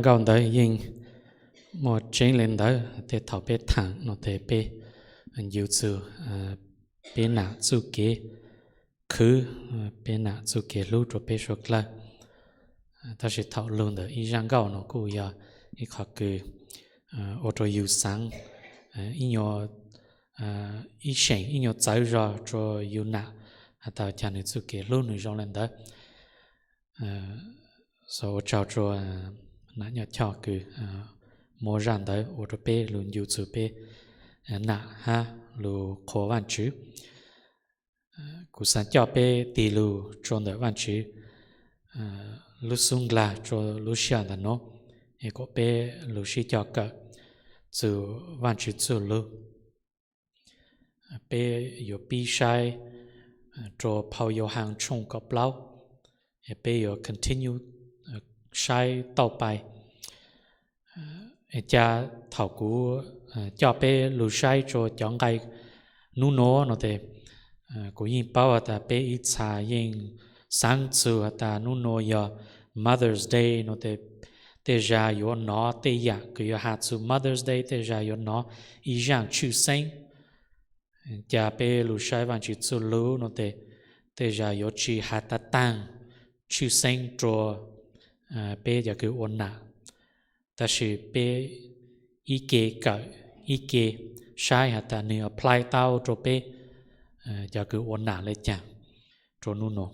Nkauj ntawd yeej muaj tseeb li ntawd, tej thaum peb tham no tes peb ncu txug peb nam txuj kev khwv, peb nam txuj kev hlub rua peb suav dlawg. Tab sis thaum lug ntawm ib zaj nkauj no kuj yog ib qhov kws ua rua yug xaav ib seem ib nyuas txawv zog rua yug nam has tas cas nwg txuj kev hlub nwg zoo le ntawd. Ua tsaug rua nam Nyaj Choj kws muab zaj ntawd ua rua peb lug ncu txug peb nam hab lug qhuas Vaajtswv. Kuv xaav coj peb tig lug rua ntawm Vaajtswv lub xub ndlag rua lub sij hawm ntawm nuav, es kuas peb lug sib coj kawm txug Vaajtswv txuj lug. Peb yuav pib saib rua phau Yauhas tshooj kaum plaub, peb yuav continue saib tauj pai. Ca thaum kuv coj peb lug saib rua cov nqai nub nuav no tes, kuv yeej paub has tas peb ib txha yeej xaav txug has tas nub nuav yog Mother's Day no tes, tej zag yuav nov tej yaam kws yuav has txug Mother's Day, tej zag yuav nov ib zaaj tshwj xeeb. Ca peb lug saib Vaajtswv txuj lug no tes, tej zag yuav tsi has taag taag tshwj xeeb rua peb cov kws ua nam, tab sis peb ib ke kawm, ib ke saib has tas nwg apply tau rua peb cov kws ua nam le caag rua nub nuav.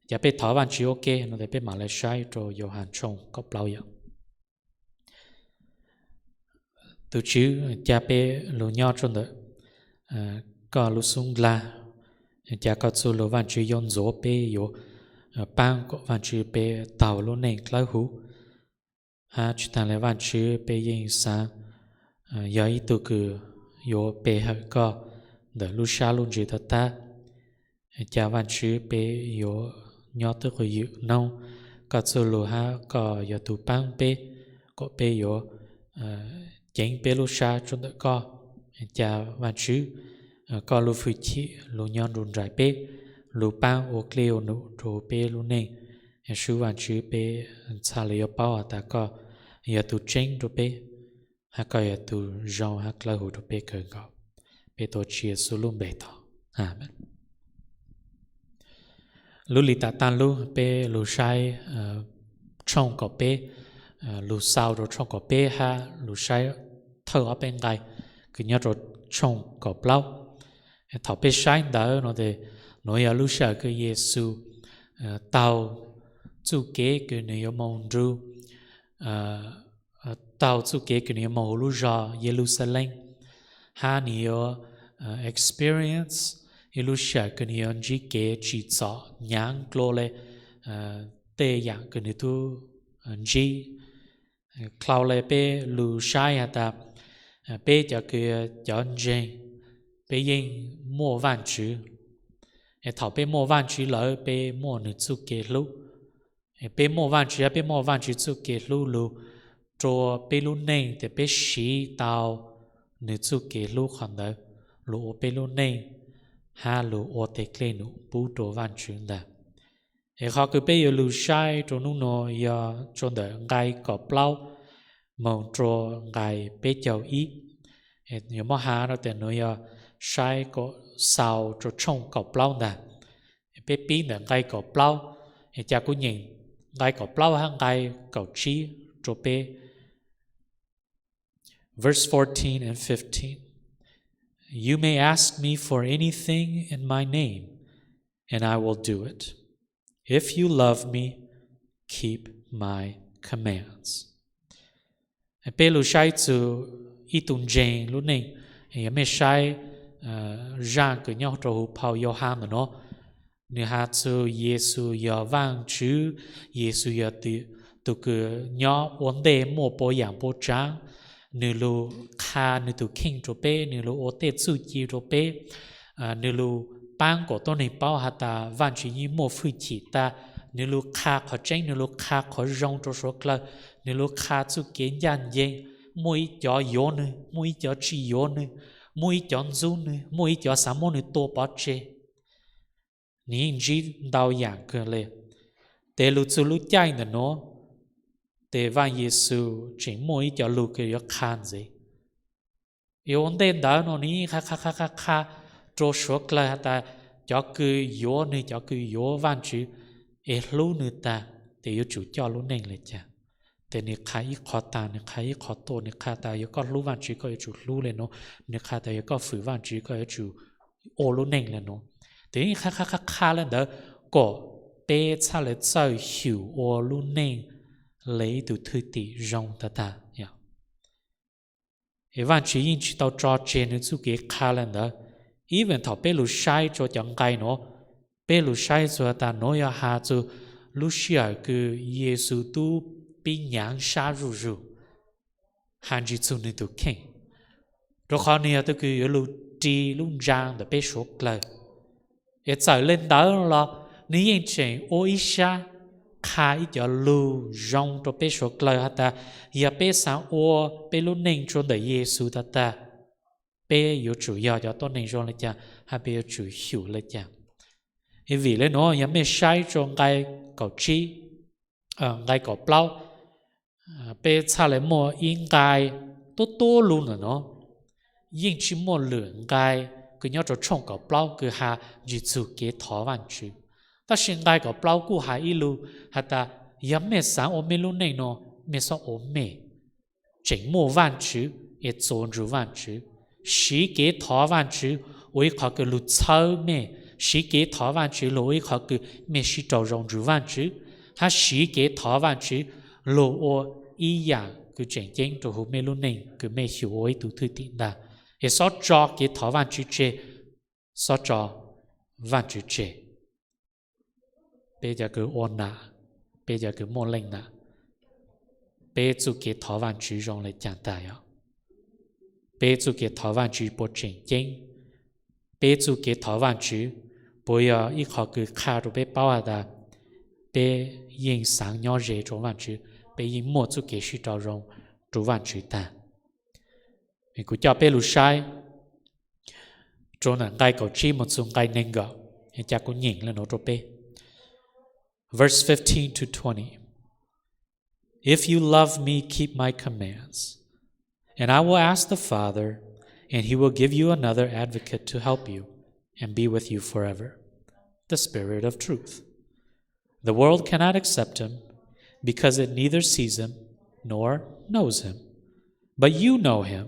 Ca peb thov Vaajtswv ua ke no tes peb mam le saib rua Yauhas tshooj kaum plaub yom. Tug Tswv, ca peb lug nyob rua ntawm koj lub xub ndlag, ca koj txuj lug Vaajtswv yuav ntxuav peb, yuav paab kuas Vaajtswv peb taug lub neej dlawb huv. Hab tsi taag le Vaajtswv peb yeej xaav yog ib tug kws yuav pe hawm koj ntawm lub sab lub ntsws tag tag. Ca Vaajtswv peb yuav nyob tub qhov ywm noog koj txuj lug hab koj yog tug paab peb kuas peb yuav ceev peb lub sab rua ntawm koj. Ca Vaajtswv, koj lub fwj chim lug nyob nrug nraim peb, lug paab ua dlej ua num rua peb lub neej. Sub Vaajtswv, peb txhaj le yuav paub has tas koj yog tug tseeb rua peb, hab koj yog tug zoo hab dlawb huv rua peb kawg nkaus. Peb tuav Tswv Yexus lub npe thov, amees. Lub lis tas taag lub peb lug saib tshooj kaum peb, lug xaus rua tshooj kaum peb hab lug saib thawj ob peb nqai kws nyob rua tshooj kaum plaub. Thaum peb saib ntawd no tes, nuav yog lub sij hawm kws Yexus taug txuj kev kws nwg yuav moog nrug, taug txuj kev kws nwg yuav moog huv lub zog Yeluxalees, hab nwg yuav experience ib lub sij hawm kws nwg yuav ntsib kev tsim txom hnyav dlua le tej yaam kws nwg tub ntsib. Dlhau le peb lug saib has tas peb cov kws, cov ntseeg, peb yeej muaj Vaajtswv. Thaum peb muaj Vaajtswv lawm peb muaj nwg txuj kev hlub. Peb muaj Vaajtswv, peb muaj Vaajtswv txuj kev hlub lug rua peb lub neej tes peb siv tau nwg txuj kev hlub qhov ntawd lug ua peb lub neej hab lug ua tej dlej num pub rua Vaajtswv ntag. Es qhov kws peb yuav lug saib rua nub nuav yog rua ntawm nqai kaum plaub moog rua nqai peb caug ib. Yuav muab has no tes nuav yog saib kuas xaus rua tshooj kaum plaub ntag. Peb pib ntawm nqai kaum plaub, es ca kuv nyeem nqai kaum plaub hab nqai kaum tsib rua peb. Verse fourteen and fifteen. You may ask me for anything in my name, and I will do it. If you love me, keep my commands. Peb lug saib txug ib tug ntseeg lub neej, yog mej saib zaaj kws nyob rua huv phau Yauhas ntawm nuav, nwg has txug Yexus yog Vaajtswv, Yexus yog tug kws nyob ua ntej muaj puas yaam puas tsaav, nwg lug qha nwg tug kheej rua peb, nwg lug ua tej txuj ci rua peb, nwg lug paab kuas tuab neeg paub has tas Vaajtswv yeej muaj fwj chim tag, nwg lug qha qhov tseeb, nwg lug qha qhov zoo rua suav dlawg, nwg lug qha txuj kev ncaaj nceeg, muaj ib cov yuav nwg, muaj ib cov tsi yuav nwg, muaj ib cov ntxub nwg, muaj ib cov xav muab nwg tua pov tseg. Nwg yeej ntsib ntau yaam kawg le. Tes lug txug lub caij ntawm nuav, Ces Vaj Yexus tseem muaj ib co lus kws yuav qha ntxiv. Yuav ua ntej ntawd no nws yeej qha qha qha qha qha rua suav dlawg has tas cov kws yuav nwg, cov kws yuav Vaajtswv es hlub nwg tag, tes yuav tsum coj lub neej le caag. Tes nws qha ib qho tag, nws qha ib qho tuaj, nws qha tas yog koj hlub Vaajtswv koj yuav tsum hlub le nuav, nws qha tas yog koj fwm Vaajtswv koj yuav tsum ua lub neej le nuav. Tes yeej qha qha qha qha le ntawd kom peb txhaj le txawj xyum ua lub neej le ib tug thwj tim zoo tag tag. Es Vaajtswv yeej tsi tau tso tseg nws txuj kev qha le ntawd. Even thaum peb lug saib rua cov nqai nuav, peb lug saib txug has tas nuav yog has txug lub sij hawm kws Yexus tub pib nyaav sab zuj zug, has ntsis txug nwg tug kheej, rua qhov nwg yog tug kws yuav lug ri lub ntsaa ntawm peb suav dlawg. Es txawm le ntawd los nwg yeej tseem ua ib sab qha ib co lug zoo rua peb suav dlawg has tas yog peb xaav ua peb lub neej rua ntawm Yexus tag tag, peb yuav tsum yog cov tuab neeg zoo le caag, hab peb yuav tsum xyum le caag. Vim le nuav yog mej saib rua nqai kaum tsib, nqai kaum plaub, peb txhaj le muaj ib nqai tuab tuab lug ntawm nuav, yeej tsi muaj lwm nqai kws nyob rua tshooj kaum plaub kws has ntsis txug kev thov Vaajtswv. Tab sis nqai kaum plaub kuj has ib lug has tas yog mej xaav ua mej lub neej nuav mej xob ua mej, tseem muaj Vaajtswv es txuas nrug Vaajtswv. Siv kev thov Vaajtswv ua ib qhov kws lug txhawb mej, siv kev thov Vaajtswv lug ua ib qhov kws mej sib raug zoo nrug Vaajtswv, hab siv kev thov Vaajtswv lug ua ib yaam kws tseem ceeb rua huv mej lub neej kws mej xyum ua ib tug thwj tim ntag. Es xob tso kev thov Vaajtswv tseg, xob tso Vaajtswv tseg. Peb cov kws ua nam, peb cov kws muaj leej nam, peb txuj kev thov Vaajtswv zoo le caag tag yog? Peb txuj kev thov Vaajtswv puas tseem ceeb? Peb txuj kev thov Vaajtswv puas yog ib qho kws qha rua peb paub has tas peb yeej xaav nyob ze rua Vaajtswv, peb yeej muaj txuj kev sib raug zoo rua Vaajtswv tag? Kuv coj peb lug saib rua ntawm nqai kaum tsib moog txug nqai neeg nkaum, ca kuv nyeem le nuav rua peb. Verse fifteen to twenty. If you love me, keep my commands. And I will ask the Father, and he will give you another advocate to help you and be with you forever, the Spirit of truth. The world cannot accept him, because it neither sees him nor knows him. But you know him,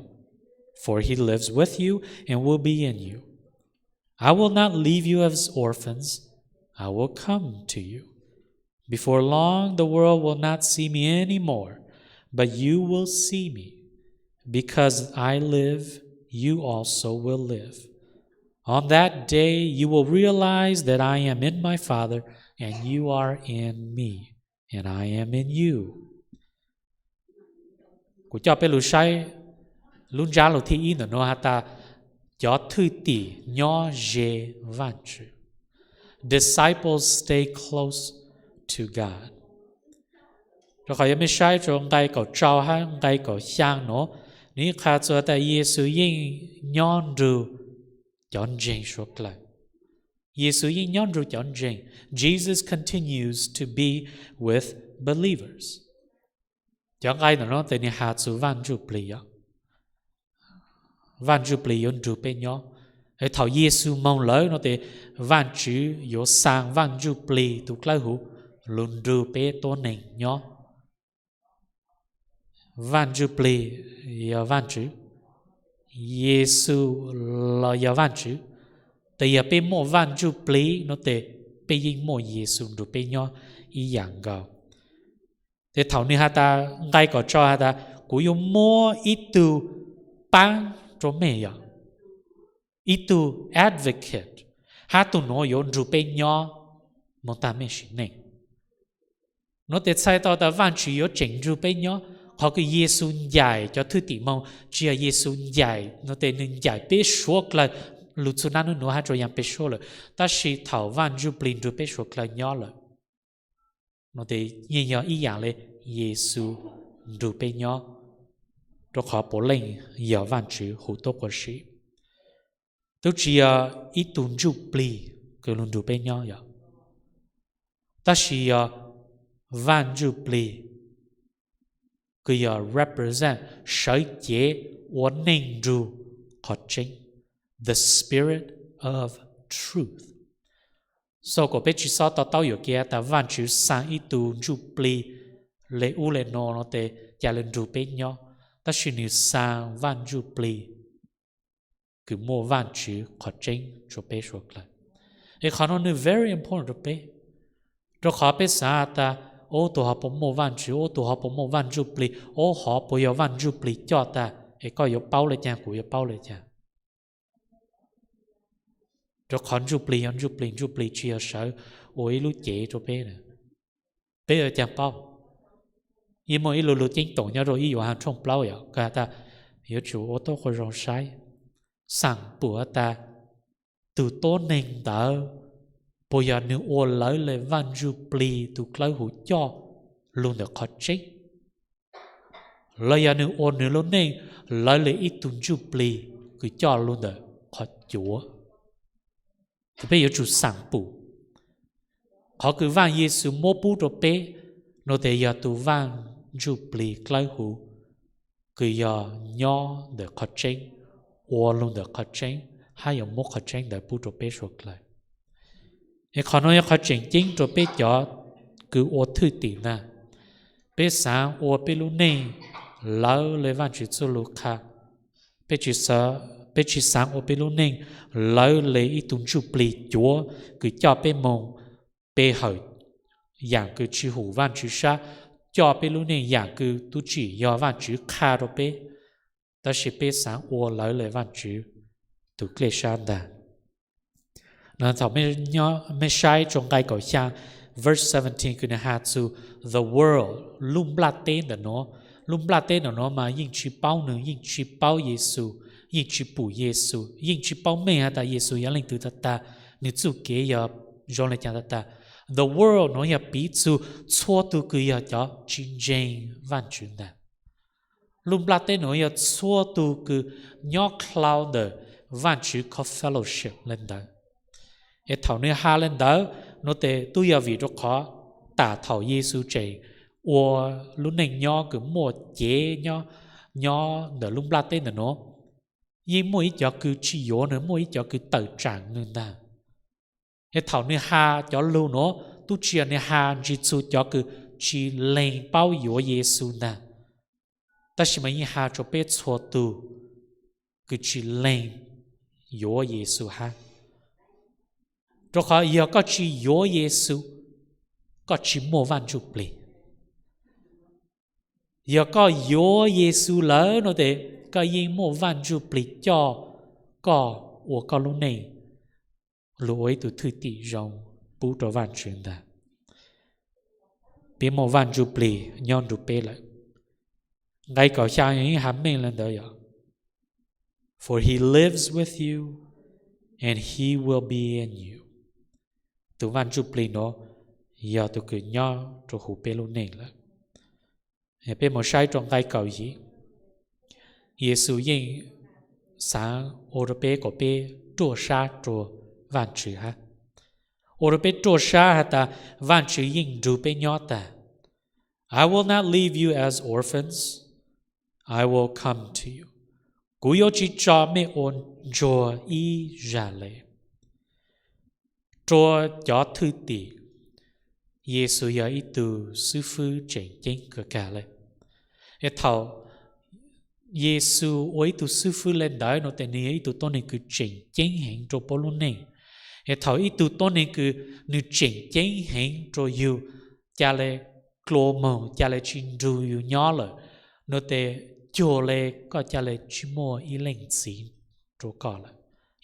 for he lives with you and will be in you. I will not leave you as orphans. I will come to you. Before long, the world will not see me anymore, but you will see me. Because I live, you also will live. On that day, you will realize that I am in my Father, and you are in me, and I am in you. Kuv coj peb lug saib lub ntsab lug thib ib ntawm nuav has tas cov thwj tim nyob ze Vaajtswv. Disciples stay close to God. Rua qhov yog mej saib rua nqai kaum rau hab nqai kaum xyaa nuav, nwg qha txug tas Yexus yeej nyob nrug cov ntseeg suav dlawg. Yexus yeej nyob nrug cov ntseeg. Jesus continues to be with believers. Cov nqai ntawm nuav tes nwg has txug Vaaj Ntsuj Plig yog Vaaj Ntsuj Plig yuav nrug peb nyob. Thaum Yexus moog lawm no tes Vaajtswv yuav xaa Vaaj Ntsuj Plig tug dlawb huv lug nrug peb tuab neeg nyob. Vaaj Ntsuj Plig yog Vaajtswv, Yexus los yog Vaajtswv. Tes yog peb muaj Vaaj Ntsuj Plig no tes peb yeej muaj Yexus nrug peb nyob ib yaam nkaus. Tes thaum nwg has tas nqai kaum rau has tas kuv yuav muab ib tug paab rua mej yog ib tug advocate, hab tug nuav yuav nrug peb nyob moog taag mej sim neej. Nuav tes txhais tau tas Vaajtswv yuav tseem nrug peb nyob. Qhov kws Yexus ncaim cov thwj tim moog tsi yog Yexus ncaim no tes nwg ncaim peb suav dlawg lug txug nab nub nuav hab rua yaam peb suab lawm, tab sis thaum Vaaj Ntsuj Plig nrug peb suav dlawg nyob lawm no tes yeej yog ib yaam le Yexus nrug peb nyob, rua qhov puav leej yog Vaajtswv huv tuab qua si. Tub tsi yog ib tug ntsuj plig kws lug nrug peb nyob yog, tab sis yog Vaaj Ntsuj Plig kws yog represent, sawv cev ua neej nrug qhov tseeb, the Spirit of truth. Xaus kom peb tsi xob to taub yuam kev tas Vaajtswv xaa ib tug ntsuj plig le ub le nuav no tes ca le nrug peb nyob, tab sis nwg xaa Vaaj Ntsuj Plig kws muaj Vaajtswv qhov tseeb rua peb suav dlawg. Es qhov no nwg very important rua peb, rua qhov peb xaav tas, ub, tug hov puas muaj Vaajtswv, ub, tug hov puas muaj Vaaj Ntsuj Plig, ub, hov puas yog Vaaj Ntsuj Plig coj tag, es koj yuav paub le caag, kuv yuav paub le caag? Rua qhov Ntsuj Plig yog Ntsuj Plig, Ntsuj Plig tsi yog sawv ua ib lub cev rua peb. Peb yuav caag paub? Yeej muaj ib lug lug ceeb toom nyob rua ib Yuas Has tshooj plaub yom, kws has tas yuav tsum ua tau qhov zoo saib, xaam pum has tas tug tuab neeg ntawd puas yog nwg ua lawv le Vaaj Ntsuj Plig tug dlawb huv coj lug ntawm qhov tseeb, los yog nwg ua nwg lub neej lawv le ib tug ntsuj plig kws coj lug ntawm qhov cuav. Tes peb yuav tsum xaam pum. Qhov kws Vaaj Yexus muab pub rua peb no tes yog tug Vaaj Ntsuj Plig dlawb huv kws yog nyob ntawm qhov tseeb, ua lug ntawm qhov tseeb, hab yuav muab qhov tseeb ntawd pub rua peb suav dlawg. Es qhov no yog qhov tseem ceeb rua peb cov kws ua thwj tim ntag. Peb xaav ua peb lub neej lawv le Vaajtswv txuj lug qha. Peb tsi xaav ua peb lub neej lawv le ib tug ntsuj plig cuav kws coj peb moog pe hawm yaam kws tsi hum Vaajtswv sab, coj peb lub neej yaam kws tub tsim yog Vaajtswv qha rua peb, tab sis peb xaav ua lawv le Vaajtswv tug dlej sab ntag. Thaum mej saib rua nqai kaum xyaa, verse seventeen, kws nwg has txug the world, lub nplaj teb ntawm nuav. Lub nplaj teb ntawm nuav mas yeej tsi paub nwg, yeej tsi paub Yexus, yeej tsi pum Yexus, yeej tsi paub meej has tas Yexus yog leej twg tag tag, nwg txuj kev yog zoo le caag tag tag. The world nuav yog piv txug txhua tug kws yog cov tsi ntseeg Vaajtswv ntag. Lub nplaj teb nuav yog txhua tug kws nyob dlhau ntawm Vaajtswv cov fellowship le ntawd. Es thaum nwg has le ntawd nuav tes tub yog vim rua qhov tas thaum Yexus tseem ua lub neej nyob kws muaj cev nyob, nyob ntawm lub nplaj teb ntawm nuav, yeej muaj ib cov kws tsi yuav nwg, muaj ib cov kws tawm tsaam nwg ntag. Es thaum nwg has cov lug nuav tub tsi yog nwg has ntsis txug cov kws tsi leeg paub yuav Yexus ntag, tab sis mas yeej has rua peb txhua tug kws tsi leeg yuav Yexus hab. Rua qhov yog koj tsi yuav Yexus, koj tsi muaj Vaaj Ntsuj Plig. Yog koj yuav Yexus lawm nuav tes koj yeej muaj Vaaj Ntsuj Plig coj koj ua koj lub neej lug ua ib tug thwj tim zoo pub rua Vaajtswv ntag. Peb muaj Vaaj Ntsuj Plig nyob nrug peb lawm. Nqai kaum xyaa yeej has meej le ntawd yog, For he lives with you, and he will be in you. Tug Vaaj Ntsuj Plig nuav yog tug kws nyob rua huv peb lub neej lawm. Peb moog saib rua nqai kaum yim. Yexus yeej xaav ua rua peb kom peb ruaj sab rua Vaajtswv hab, ua rua peb ruaj sab has tas Vaajtswv yeej nrug peb nyob tag. I will not leave you as orphans. I will come to you. Kuv yuav tsi tso mej ua ntsuag ib zag le. Rua cov thwj tim, Yexus yog ib tug xwb fwb tseem ceeb kawg kag le. Es thaum Yexus ua ib tug xwb fwb le ntawd nuav tes nwg yog ib tug tuab neeg kws tseem ceeb heev rua puab lub neej. Es thaum ib tug tuab neeg kws nwg tseem ceeb heev rua yug ca le dlua moog, ca le tsi nrug yug nyob lawm nuav tes cuag le koj ca le tsi muaj ib leej txiv rua koj lawm.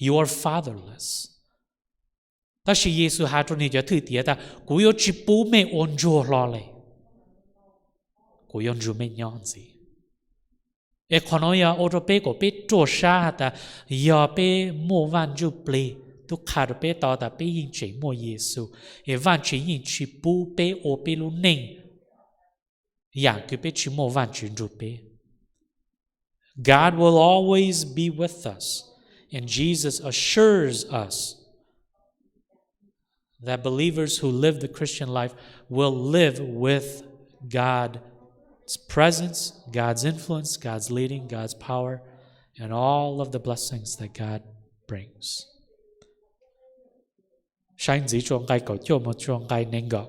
You are fatherless. Tab sis Yexus has rua nwg cov thwj tim tas kuv yuav tsi pub mej ua ntsuag hlo le, kuv yuav nrug mej nyob ntxiv. Es qhov nuav yog ua rua peb kom peb ruaj sab has tas yog peb muaj Vaaj Ntsuj Plig tub qha rua peb tau tas peb yeej tseem muaj Yexus, es Vaajtswv yeej tsi pub peb ua peb lub neej yaam kws peb tsi muaj Vaajtswv nrug peb. God will always be with us, and Jesus assures us that believers who live the Christian life will live with God God's presence, God's influence, God's leading, God's power, and all of the blessings that God brings. Saib ntxiv rua nqai kaum cuaj moog rua nqai neeg nkaum,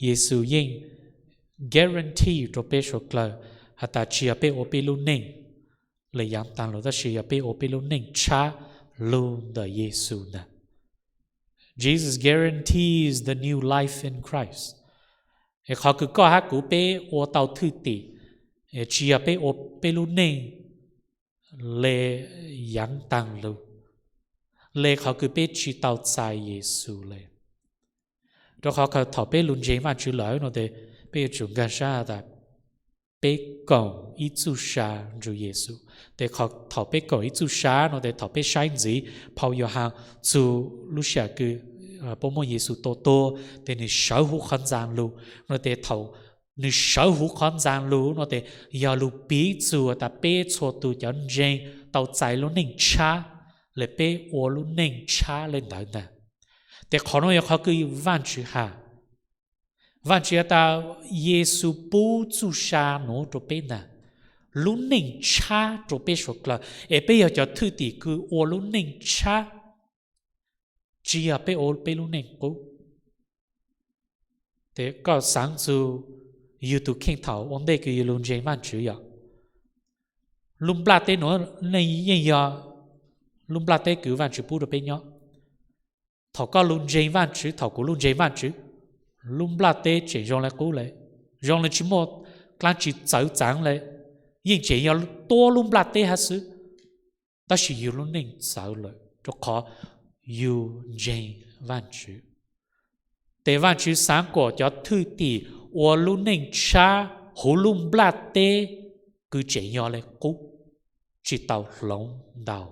Yexus yeej guarantee rua peb suav dlawg has tas tsi yog peb ua peb lub neej le yaav taag lug, tab sis yog peb ua peb lub neej tshab lug ntawm Yexus ntag. Jesus guarantees the new life in Christ. Es qhov kws koj hab kuv peb ua tau thwj tim, tsi yog peb ua peb lub neej le yaav taag lug, le qhov kws peb tsi tau txais Yexus le. Rua qhov kws thaum peb lug ntseeg Vaajtswv lawm no tes peb yuav tsum nkaag sab tas peb koom ib txuj sa nrug Yexus. Tes thaum peb koom ib txuj sa no tes thaum peb saib ntxiv phau Yauhas txug lub sij hawm kws puab muab Yexus tua tuag tes nwg sawv huv qhov ntxaa lug no tes thaum nwg sawv huv qhov ntxaa lug no tes yog lug piv txug tas peb txhua tug cov ntseeg tau txais lub neej tshab, le peb ua lub neej tshab le ntawd ntag. Tes qhov nuav yog qhov kws Vaajtswv has. Vaajtswv has tas Yexus pub txuj sa nuav rua peb ntag, lub neej tshab rua peb suav dlawg, es peb yog cov thwj tim kws ua lub neej tshab, tsi yog peb ua peb lub neej qub. Tes koj xaav txug yug tug kheej thaum ua ntej kws yug lug ntseeg Vaajtswv yom? Lub nplaj teb nuav yeej yog lub nplaj teb kws Vaajtswv pub rua peb nyob. Thaum koj lug ntseeg Vaajtswv, thaum kuv lug ntseeg Vaajtswv, lub nplaj teb tseem zoo le qub le, zoo le tsi muaj dlaab tsi txawv txaav le, yeej tseem yog tuab lub nplaj teb hab xwb. Tab sis yug lub neej txawv lawm rua qhov yug ntseeg Vaajtswv. Tes Vaajtswv xaav kuas cov thwj tim ua lub neej tshab huv lub nplaj teb kws tseem yog le qub, tsi tau hloov ntau.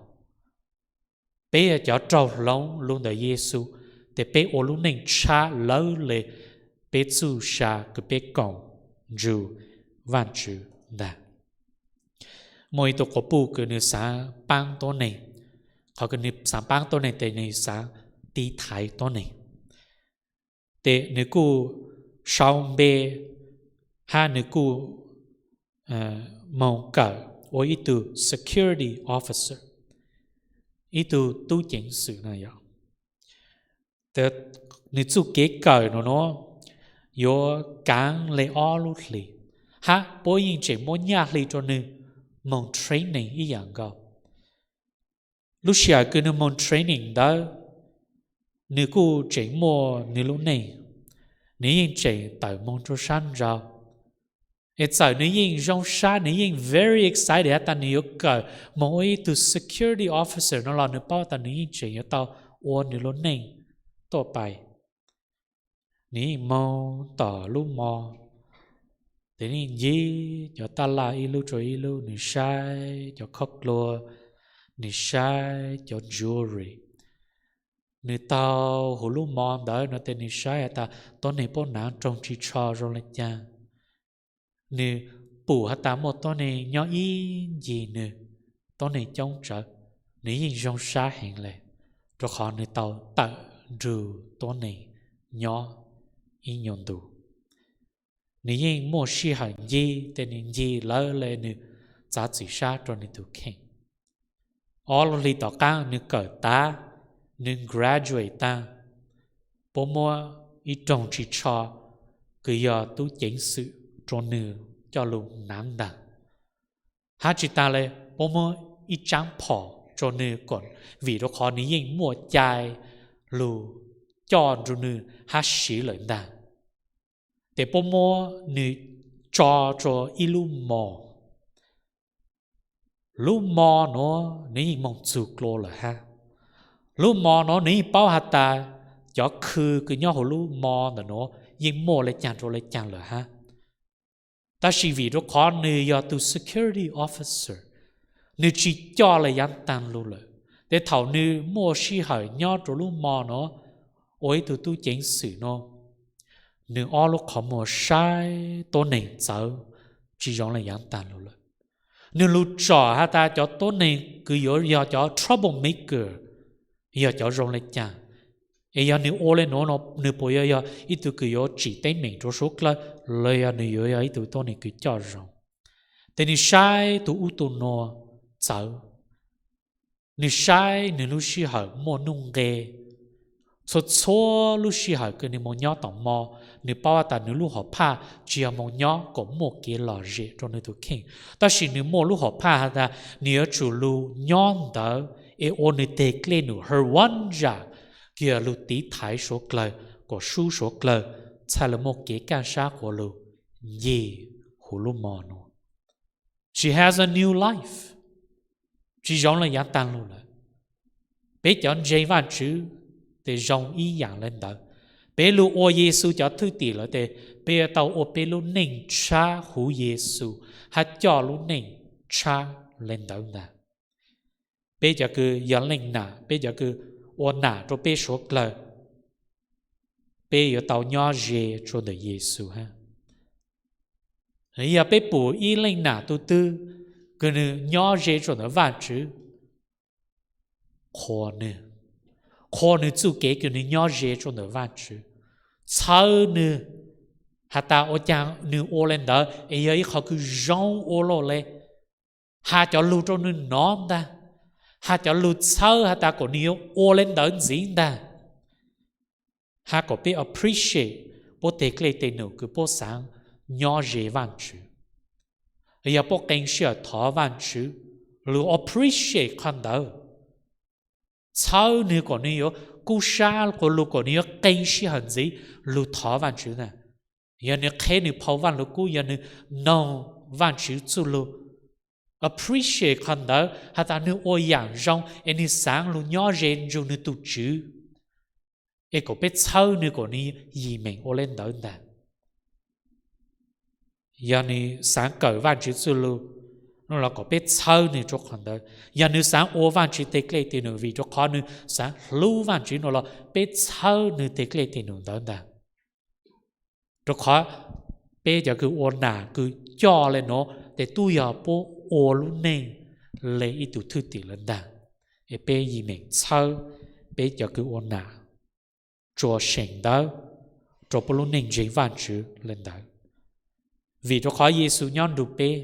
Peb yog cov raug hloov lug ntawm Yexus, tes peb ua lub neej tshab lawv le peb txuj sa kws peb koom nrug Vaajtswv ntag. Muaj ib tug quas puj kws nwg xaav paab tuab neeg, qhov kws nwg xaav paab tuab neeg tes nwg xaav tiv thaiv tuab neeg. Tes nwg kuj sau npe hab nwg kuj moog kawm ua ib tug security officer, ib tug tub ceev xwm no yog. Nwg txuj kev kawm no nuav yuav kaav le ob lub hlis, hab puab yeej tseem muab nyaj hli rua nwg moog training ib yaam nkaus. Lub sij hawm kws nwg moog training ntawd, nwg kuj tseem muaj nwg lub neej, nwg yeej tseem tawm moog rua sab nrau. Es txawm nwg yeej zoo sab, nwg yeej very excited has tas nwg yuav kawm moog ua ib tug security officer no los nwg paub tas nwg yeej tseem yuav tau ua nwg lub neej tuaj pais. Nwg yeej moog tom lub mo, tes nwg yeej ncig cov taj laj ib lub rua ib lub, nwg saib cov khob dluag, nwg saib cov jewelry. Nwg taug huv lub mo ntawd no tes nwg saib has tas tuab neeg puab naav roog ris tsho zoo le caag. Nwg pum has tas muaj tuab neeg nyob ib ncig nwg, tuab neeg coob tsawv, nwg yeej zoo sab heev le, rua qhov nwg tau tawm nrug tuab neeg nyob ib nyuas ntu. Nwg yeej muaj sij hawm ncig tes nwg ncig lawv le nwg txav txim sab rua nwg tug kheej. Ob lub hlis tom qaab nwg kawm tav, nwg graduate taag, puab muab ib roog ris tsho kws yog tub ceev xwm rua nwg coj lug naav ntaag. Hab tsi taag le, puab muab ib tsaab phom rua nwg kom, vim rua qhov nwg yeej muaj cai lug coj nrug nwg hab siv lawm ntaag. Tes puab muab nwg tso rua ib lub mo. Lub mo nuav nwg yeej moog txug dlua lawm hab. Lub mo nuav nwg yeej paub has tas cov khw kws nyob huv lub mo ntawm nuav yeej muaj le caag rua le caag lawm hab. Tab sis vim rua qhov nwg yog tug security officer, nwg tsi coj le yaav taag lug lawm. Tes thaum nwg muaj sij hawm nyob rua lub mo nuav ua ib tug tub ceev xwm nuav, nwg ob lub qhov muag saib tuab neeg txawv tsi zoo le yaav taag lug lawm. Nwg lug tsom has tas cov tuab neeg kws yuav yog cov trouble maker yog cov zoo le caag. Es yog nws ua le nuav no, nws puas yog yog ib tug kws yuav tsim teeb meem rua suav dlawg, los yog nws yuav yog ib tug tuab neeg kws coj zoo? Tes nws saib tug ub tug nuav txawv, nws saib nws lub sij hawm muaj nuj nqe. Txhua txhua lub sij hawm kws nws moog nyob tom mo, nws paub has tas nws lub hom phaj tsi yog moog nyob kom muaj kev lom zem rua nws tug kheej, tab sis nws muaj lub hom phaj has tas nws yuav tsum lug nyob ntawd es ua nws teg dlej num hawv vab ntsa, kws yog lug tiv thaiv suav dlawg, kom sub suav dlawg txhaj le muaj kev kaaj sab quas lug ncig huv lub mo nuav. She has a new life. Tsi zoo le yaav taag lug lawm. Peb cov ntseeg Vaajtswv tes zoo ib yaam le ntawd. Peb lug ua Yexus cov thwj tim lawm tes peb yuav tau ua peb lub neej tshab huv Yexus hab coj lub neej tshab le ntawd ntag. Peb cov kws yog leej nam, peb cov kws ua nam rua peb suav dlawg, peb yuav tau nyob ze rua ntawm Yexus hab. Yog peb pum ib leej nam tug twg kws nws nyob ze rua ntawm Vaajtswv, qhuas nwg, qhuas nwg txuj kev kws nws nyob ze rua ntawm Vaajtswv, txhawb nwg has tas ua caag nws ua le ntawd es yog ib qho kws zoo ua luaj le. Has cov lug rua nwg nov ntag, has cov lug txhawb has tas kom nwg yuav ua le ntawd ntxiv ntag, hab kom peb appreciate puab teg dlej teg num kws puab xaav nyob ze Vaajtswv. Yog puab qee sij hawm thov Vaajtswv, lug appreciate qhov ntawd, txhawb nwg kom nwg yuav kub sab quas lug kom nwg yuav qee sij hawm ntxiv lug thov Vaajtswv ntag. Yog nwg qheb nwg phau Vaaj Lug Kub, yog nwg noog Vaajtswv txuj lug, appreciate qhov ntawd has tas nwg ua yaam zoo es nwg xaav lug nyob ze nrug nwg tug Tswv, es kom peb txhawb nwg kom nwg yim meem ua le ntawd ntag. Yog nwg xaav kawm Vaajtswv txuj lug no los kom peb txhawb nwg rua qhov ntawd. Yog nwg xaav ua Vaajtswv teg dlej teg num vim rua qhov nwg xaav hlub Vaajtswv no los peb txhawb nwg teg dlej teg num ntawd ntag. Rua qhov peb cov kws ua nam kws coj le nuav tes tub yog puab ua lub neej le ib tug thwj tim lawm ntag. Es peb yim meem txhawb peb cov kws ua nam tsuas seem ntawv rua puab lub neej ntseeg Vaajtswv le ntawd. Vim rua qhov Yexus nyob nrug peb,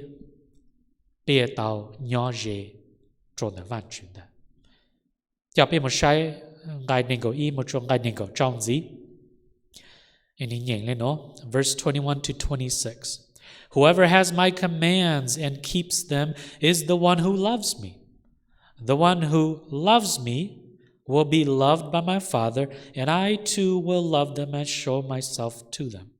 peb yuav tau nyob ze rua ntawm Vaajtswv ntag. Coj peb mus saib nqai neeg nkaum ib mus txug nqai neeg nkaum tsau ntxiv. Nyeem le nuav, verse twenty-one to twenty-six. Whoever has my commands and keeps them is the one who loves me. The one who loves me will be loved by my Father, and I too will love them and show myself to them.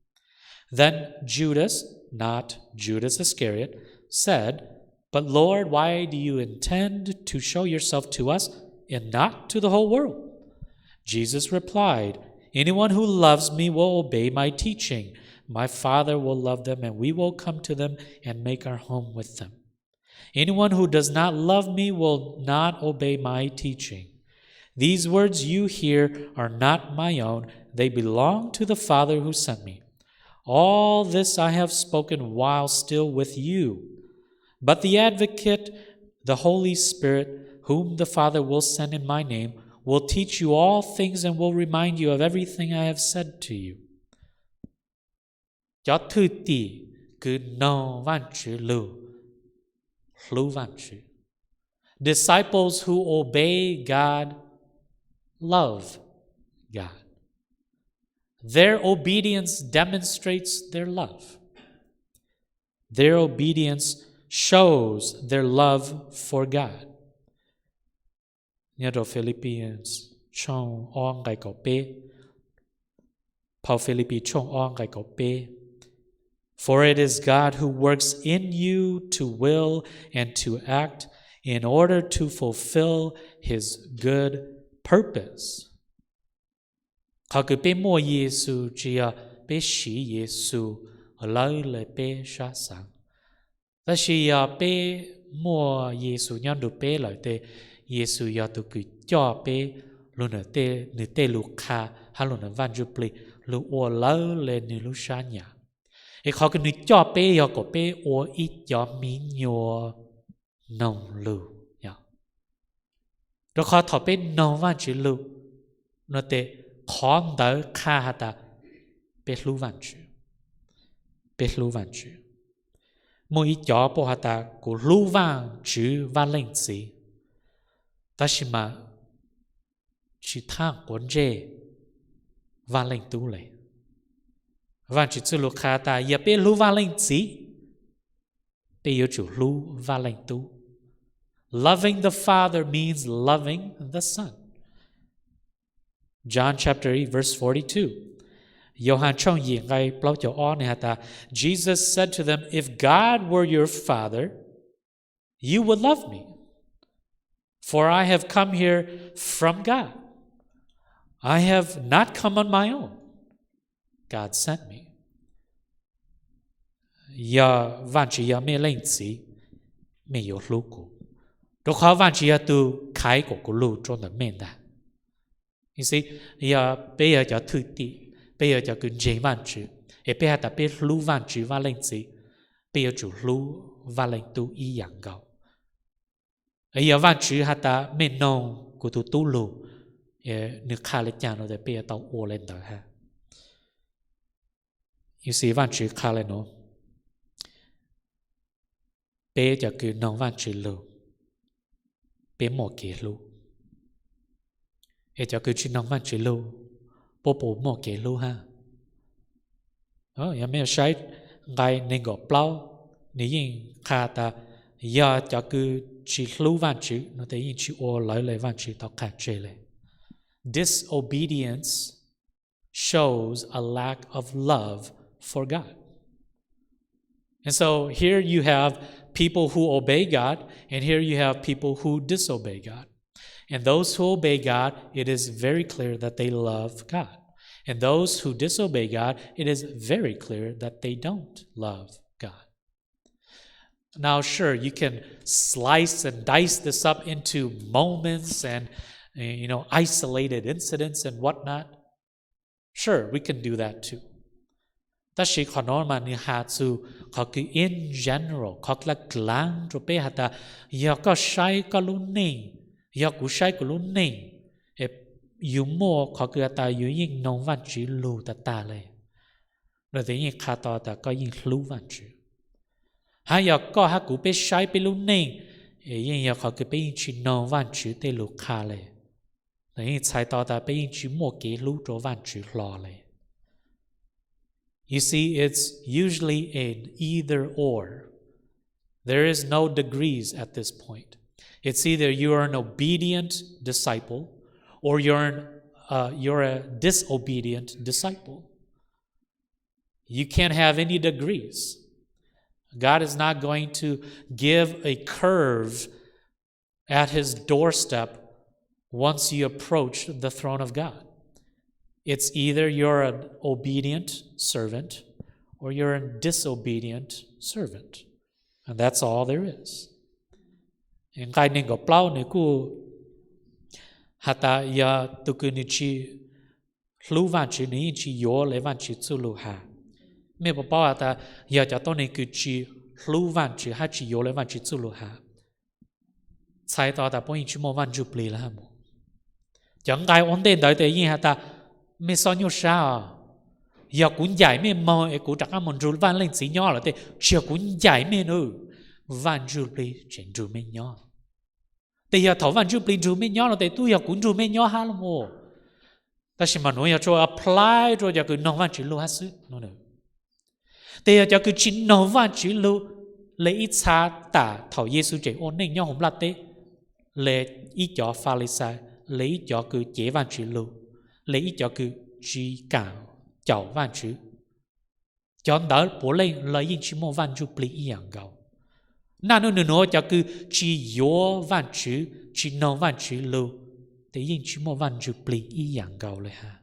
Then Judas, not Judas Iscariot, said, But Lord, why do you intend to show yourself to us and not to the whole world? Jesus replied, Anyone who loves me will obey my teaching. My Father will love them, and we will come to them and make our home with them. Anyone who does not love me will not obey my teaching. These words you hear are not my own, they belong to the Father who sent me. All this I have spoken while still with you. But the Advocate, the Holy Spirit, whom the Father will send in my name, will teach you all things and will remind you of everything I have said to you. Cov thwj tim kws noog Vaajtswv lug hlub Vaajtswv. Disciples who obey God love God. Their obedience demonstrates their love. Their obedience shows their love for God. Nyob rau Philippians tshooj ob nqai kaum peb, phau Philippi tshooj ob nqai kaum peb, For it is God who works in you to will and to act in order to fulfill his good purpose. Qhov kws peb muaj Yexus tsis yog peb siv Yexus lawv le peb sab xaav, tab sis yog peb muaj Yexus nyob nrug peb lawm tes Yexus yog tug kws coj peb lug nws tej lug qha hab lug nws Vaaj Ntsuj Plig lug ua lawv le nwg lub sab nyam. Es qhov kws nws coj peb yog kom peb ua ib cov miv nyuas noog lug. Rua qhov thaum peb noog Vaajtswv lug no tes Qhov ntawd qha has tas peb hlub Vajtswv, peb hlub Vajtswv. Muaj ib cov paub has tas kuv hlub Vajtswv Vaj Leej Txiv, tab sis mas tsis thaj quav ntsej Vaj Leej Tub le. Vajtswv txuj lug qha tas yog peb hlub Vaj Leej Txiv, peb yuav tsum hlub Vaj Leej Tub. Loving the Father means loving the Son. John chapter eight, verse forty-two. Yauhas tshooj yim nqai plaub caug ob nws has tas, Jesus said to them, if God were your Father, you would love me, for I have come here from God. I have not come on my own. God sent me. Yog Vajtswv yog mej Leej Txiv, mej yuav hlub kuv, rau qhov Vajtswv yog tug khaiv kuas kuv lug rua ntawm mej ntag. Yog peb yog cov thwj tim, peb yog cov kws ntseeg Vajtswv, es peb has tas peb hlub Vajtswv Vaj Leej Txiv, peb yuav tsum hlub Vaj Leej Tub ib yaam nkaus. Yog Vajtswv has tas mej noog kuv tug tub lug, nwg qha le caag no tas peb yuav tau ua le ntawd hab. Vajtswv qha le nuav, peb cov kws noog Vajtswv lug, peb muaj kev hlub. Es cov kws tsi noog Vajtswv lug, puab puas muaj kev hlub hab? Yog mej saib nqai neeg nkaum plaub, nwg yeej qha tas yog cov kws tsi hlub Vajtswv no tes yeej tsi ua lawv le Vajtswv tau qha tseg le. Disobedience shows a lack of love for God. And so here you have people who obey God, and here you have people who disobey God. And those who obey God, it is very clear that they love God. And those who disobey God, it is very clear that they don't love God. Now, sure, you can slice and dice this up into moments and, uh, you know, isolated incidents and whatnot. Sure, we can do that too. Tab sis qhov no mas nws has txug qhov kws in general, qhov dlav dlav rua peb has tas, yog koj saib koj lub neej, yog kuv saib kuv lub neej, yus muaj qhov kws has tas yus yeej noog Vaajtswv lug tag tag le, no tes yeej qha tau tas koj yeej hlub Vaajtswv. Hab yog koj hab kuv peb saib peb lub neej, yeej yog qhov kws peb yeej tsi noog Vaajtswv tej lug qha le, no yeej txhais tau tas peb yeej tsi muaj kev hlub rua Vaajtswv hlo le. You see, it's usually an either or. There is no degrees at this point. It's either you are an obedient disciple or you're an, uh, you're a disobedient disciple. You can't have any degrees. God is not going to give a curve at his doorstep once you approach the throne of God. It's either you're an obedient servant or you're a disobedient servant. And that's all there is. Nqai neeg nkaum plaub nws kuj has tas yog tug kws nws tsi hlub Vaajtswv nws yeej tsi yuav le Vaajtswv txuj lug has. Mej puas paub has tas yog cov tuab neeg kws tsi hlub Vaajtswv hab tsi yuav le Vaajtswv txuj lug has, txhais tau tas puab yeej tsi muaj Vaaj Ntsuj Plig le hab mog. Cov nqai ua ntej ntawd tes yeej has tas, mej xob nyuaj sab os, yog kuv ncaim mej moog es kuv rov qab moog nrug Vaaj Leej Txiv nyob lawm tes tsi yog kuv ncaim mej nawb, Vaaj Ntsuj Plig tseem nrug mej nyob. Tes yog thaum Vaaj Ntsuj Plig nrug mej nyob no tes tub yog kuv nrug mej nyob hab los mas. Tab sis mas nuav yog tsuas apply rua cov kws noog Vaajtswv lug hab xwb. Tes yog cov kws tsi noog Vaajtswv lug, le ib txha tas thaum Yexus tseem ua neej nyob huv nplaj teb, le ib cov Falixais, le ib cov kws cev Vaajtswv lug, le ib cov kws tsi kaam caum Vaajtswv, cov ntawd puav leej los yeej tsi muaj Vaaj Ntsuj Plig ib yaam nkaus. Naj nub nwg nuav cov kws tsi yuav Vaajtswv, tsi noog Vaajtswv lug, tes yeej tsi muaj Vaaj Ntsuj Plig ib yaam nkaus le hab.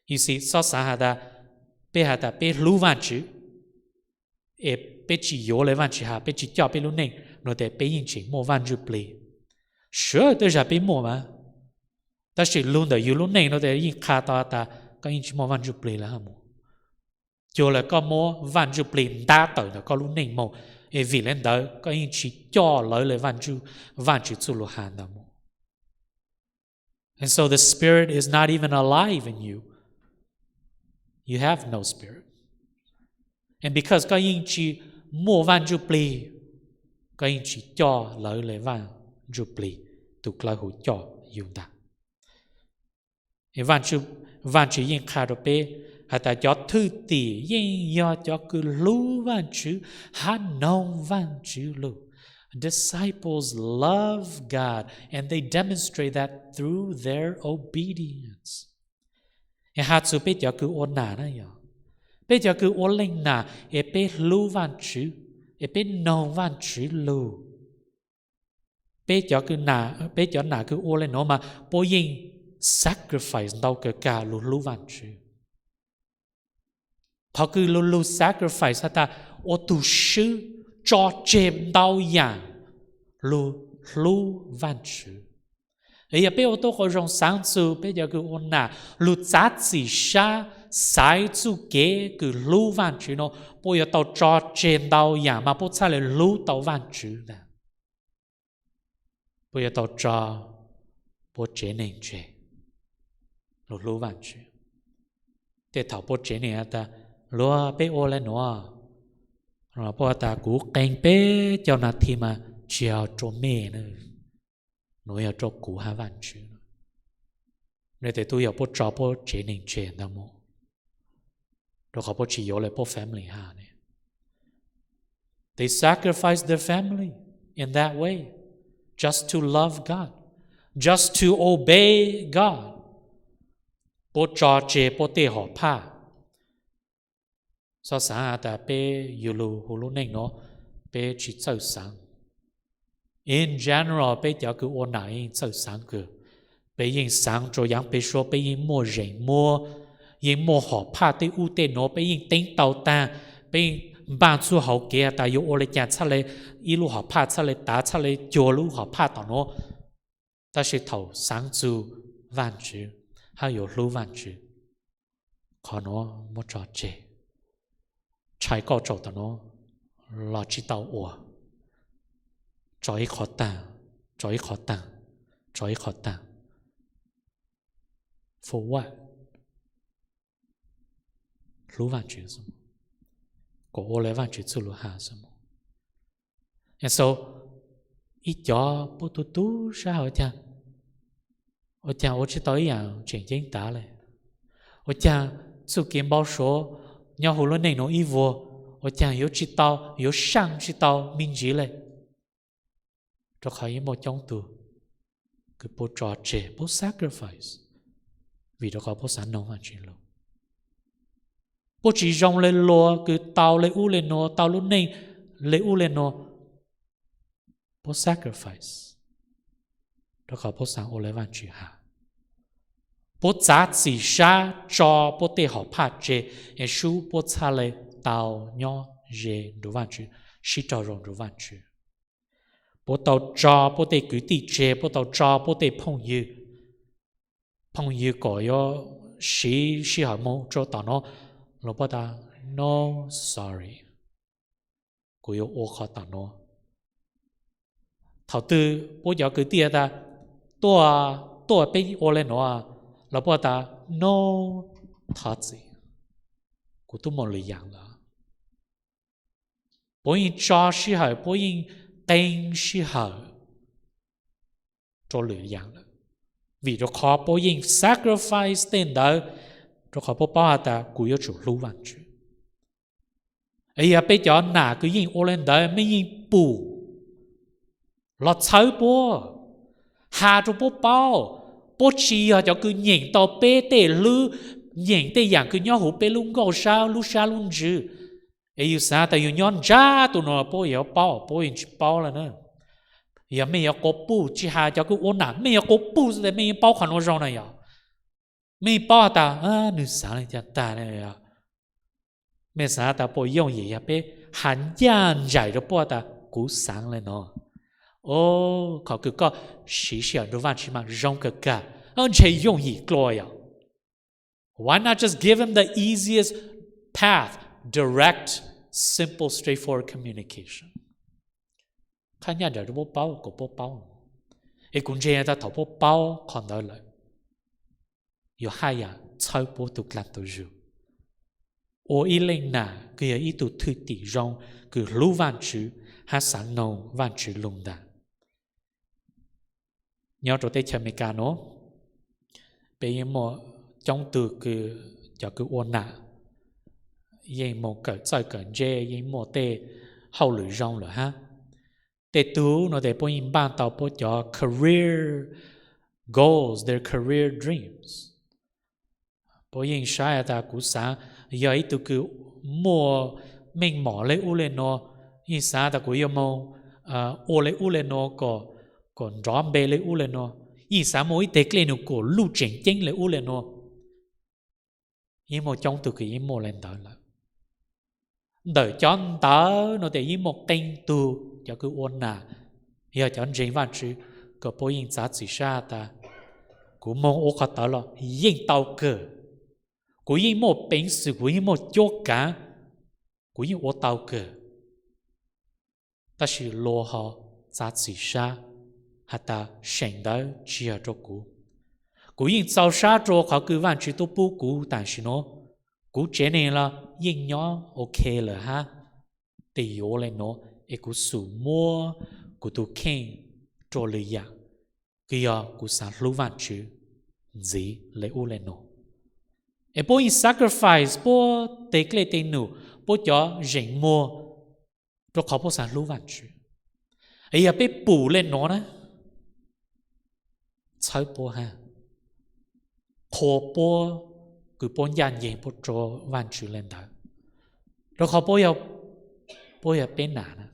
Yog xob xaav has tas, peb has tas peb hlub Vaajtswv, es peb tsi yuav le Vaajtswv has, peb tsi coj peb lub neej no tes peb yeej tseem muaj Vaaj Ntsuj Plig. Sure, tej zag peb muaj mas, tab sis lug ntawm yug lub neej no tes yeej qha tau tas koj yeej tsi muaj Vaaj Ntsuj Plig le hab mog. Cuag le koj muab Vaaj Ntsuj Plig ntab tawm ntawm koj lub neej moog, es vim le ntawd koj yeej tsi coj lawv le Vaajtswv txuj lug has ntawd mog. And so the Spirit is not even alive in you. You have no Spirit. And because koj yeej tsis muaj Vaj Ntsuj Plig, koj yeej tsis coj lawv le Vaj Ntsuj Plig tus dawb huv coj yus ntag. Vaj Tswv yeej qha rau peb hais tias cov thwj tim yeej yog cov kws hlub Vaj Tswv hab noog Vaj Tswv lug. Disciples love God and they demonstrate that through their obedience. Has txug peb cov kws ua nam na yog, peb cov kws ua leej nam es peb hlub Vaj Tswv, es peb noog Vaj Tswv lug, peb cov nam kws ua le nuav mas puab yeej sacrifice ntau kawg kag lug hlub Vaj Tswv. Qhov kws lug lug sacrifice has tas ua tug swb, tso tseg ntau yaam lug hlub Vaj Tswv. Yog peb ua tuab qauv zoo xaav txug peb cov kws ua nam lug txav txim sab xaiv txuj kev kws hlub Vaj Tswv nuav, puab yuav tau tso tseg ntau yaam mas puab txhaj le hlub tau Vaj Tswv ntag. Puab yuav tau tso puab tsev neeg tseg lug hlub Vaj Tswv. Tej thaum puab tsev neeg has tas, luag peb ua le nuav, puab has tas kuv qee peb caug nas this mas tsis yog rua mej, nuav yog rua kuv hab Vaj Tswv. Tes tub yog puab tso puab tsev neeg tseg ntag mus, rua qhov puab tsis yuav le puab family hab ne. They sacrifice their family in that way just to love God, just to obey God. Puab tso tseg puab tej hom phaj. Xob xaav has tas peb yug lug hu lub neej nuav, peb tsis txawj xaav. In general peb cov kws ua nam yeej txawj xaav kawg. Peb yeej xaav rua yaav peb suab, peb yeej muaj zeem muab, yeej muaj hom phaj tej ub tej nuav, peb yeej teeb tau taag, peb yeej npaaj txuj hauv kev has tas yuav ua le caag txhaj le ib lub hom phaj txhaj le tav, txhaj le cuag lub hom phaj tom nuav. Tab sis thaum xaav txug Vaj Tswv hab yuav hlub Vaj Tswv, qhov nuav muab tso tseg. Tshai koj tsaum tom nuav los tsis tau ua, tso ib qho taag, tso ib qho taag, tso ib qho taag. For what? Hlub Vaj Tswv xwb, kom ua le Vaj Tswv txuj lug has xwb. So ib cov puab tu tub sab has tas, ua caag ua tsis tau ib yaam tseem ceeb tav le, ua caag txuj kev npau suav nyob huv lub neej nuav ib vuag, ua caag yuav tsis tau, yuav saaj tsis tau me ntsis le. Rua qhov yeej muaj coob tug kws puab tso tseg, puab sacrifice vim rua qhov puab xaav noog Vaj Tswv lug. Puab tsis zoo le luag kws tau le ub le nuav, tau lub neej le ub le nuav, puab sacrifice rua qhov puab xaav ua le Vaj Tswv has. Puab txav txim sab tso puab tej hom phaj tseg, es sub puab txhaj le tau nyob ze nrug Vaj Tswv, sib raug zoo nrug Vaj Tswv. Puab tau tso puab tej kwv tij tseg, puab tau tso puab tej phooj ywg, phooj ywg kom yuav siv sij hawm moog rua tom nuav, los puab tas, no, sorry, kuv yuav ua qhov tom nuav. Thaum twg puab cov kwv tij tas, tuaj, tuaj peb ua le nuav, los puab tas, no, thov txim, kuv tub muaj lwm yaam lawm. Puab yeej tso sij hawm, puab yeej qee sij hawm rua lwm yaam lawm, vim rua qhov puab yeej sacrifice tej ntawd, rua qhov puab paub has tas kuv yuav tsum hlub Vaj Tswv. Yog peb cov nam kws yeej ua le ntawd, mej yeej pum los txhawb puab, has rua puab paub, puab tsis yog cov kws nyeem tau peb tej hlwb, nyeem tej yaam kws nyob huv peb lub nkauj sab lub sab lub ntsws. Es yus xaav tas yus nyob ntsab tus nuav puab yuav paub, puab yeej tsis paub le na. Yog mej yuav quas puj, tsis has cov kws ua nam, mej yuav quas puj xwb tas mej yeej paub qhov nuav zoo na yog. Mej paub has tas nwg xaav le caag tag, mej xaav tas puas yooj yim yog peb has ncaj nraim rua puab tas kuv xaav le nuav. Qhov kws koj siv sij hawm nrug Vaj Tswv mas zoo kawg kag, ntshe yooj yim dlua yog. Why not just give him the easiest path, direct, simple, straightforward communication? Qha ncaj nraim rua puab paub kom puab paub. Es kuv ntseeg tas thaum puab paub qhov ntawd lawm, yuav haj yam txhawb puab tug dlaag tug zug. Ua ib leej nam kws yog ib tug thwj tim zoo, kws hlub Vaajtswv hab xaav noog Vaajtswv lug ntag. Nyob rua teb chaws Amelikas nuav, peb yeej muaj coob tug kws, cov kws ua nam yeej moog kawm txawj kawm ntse, yeej muaj tej hauj lwm zoo lawm hab. Tej tug nuav tes puab yeej npaaj tau puab cov career goals, their career dreams. Puab yeej saib has tas kuv xaav yog ib tug kws muaj meej mom le ub le nuav, yeej xaav tas kuv yuav moog ua le ub le nuav, kom nrov npe le ub le nuav, yeej xaav muaj ib teg dlej num kom luj tseem ceeb le ub le nuav. Yeej muaj coob tug kws yeej muaj le ntawd lawm. Ntawm cov ntawd nuav tes yeej muaj qee tug cov kws ua nam, yog cov ntseeg Vaajtswv, kom puab yeej txav txim sab tas kuv moog ua qhov tawd los yeej tau kawg, kuv yeej muaj peev xwm, kuv yeej muaj cuab kav, kuv yeej ua tau kawg. Tab sis luag ho txav txim sab has tas seem ntawd tsi yog rua kuv. Kuv yeej txaus sab rua qhov kws Vaajtswv tub pub kuv tam sim nuav, kuv tsev neeg los yeej nyob ok lawm hab. Tes yuav le nuav es kuv xum muab kuv tug kheej rua lwm yaam, kws yog kuv xaav hlub Vaajtswv ntxiv le ub le nuav. Es puab yeej sacrifice puab teg dlej teg num, puab cov zeem muag, rua qhov puab xaav hlub Vaajtswv. Yog peb pum le nuav na, txhawb puab hab, qhuas puab, kws puab ncaaj nceeg puab rua Vaajtswv le ntawd, rua qhov puab yog peb nam na.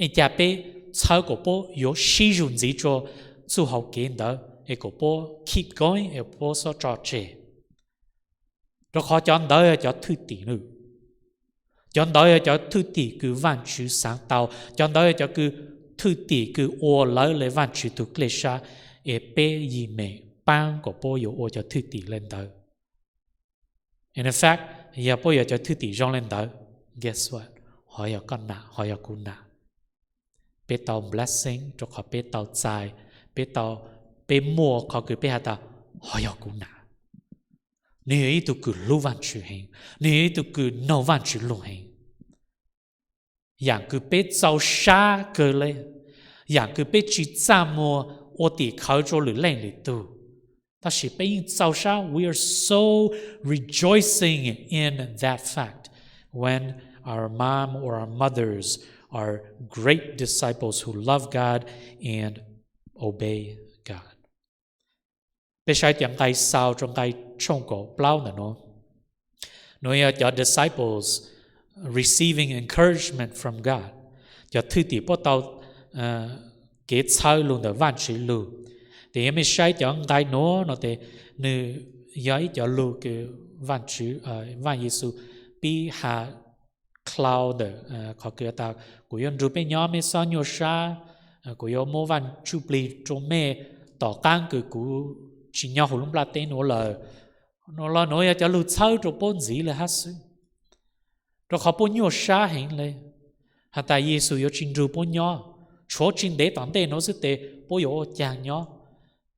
Es cas peb txhawb kom puab yuav sib zug ntxiv rua txuj hau kev ntawd es kom puab keep going es puab xob tso tseg? Rua qhov cov ntawd yog cov thwj tim lawm. Cov ntawd yog cov thwj tim kws Vaajtswv xaav tau. Cov ntawd yog cov kws thwj tim kws ua lawv le Vaajtswv tug dlej sab, es peb yim mem paab kom puab yuav ua cov thwj tim le ntawd. In fact, yog puab yog cov thwj tim zoo le ntawd, guess what? Ho yog koj nam, ho yog kuv nam. Peb tau blessing rua qhov peb tau txais, peb tau, peb muaj qhov kws peb has tas ho yog kuv nam. Nwg yog ib tug kws hlub Vaajtswv heev, nwg yog ib tug kws noog Vaajtswv lug heev. Yaam kws peb txaus sab kawg le, yaam kws peb tsi txaj muag ua tim khawv rua lwm leej lwm tug, tab sis peb yeej txaus sab. We are so rejoicing in that fact when our mom or our mothers are great disciples who love God and obey God. Peb saib cov nqai xaus rua nqai tshooj kaum plaub ntawm nuav. Nuav yog cov disciples receiving encouragement from God. Cov thwj tim puab tau kev txhawb lug ntawm Vaajtswv lug. Tes yog mej saib cov nqai nuav no tes, nwg yog ib cov lug kws Vaaj, Vaaj Yexus pib has dlhau ntawm qhov kws tas kuv yuav nrug peb nyob, mej xob nyuaj sab, kuv yuav muab Vaaj Ntsuj Plig rua mej tom qaab kws kuv tsi nyob huv lub nplaj teb nuav lawm. Nuav los nuav yog cov lug txhawb rua puab ntxiv le hab xwb, rua qhov puab nyuaj sab heev le, has tas Yexus yuav tsi nrug puab nyob, tshuav tsi ntev tom ntej nuav xwb tes puab yuav ua caag nyob.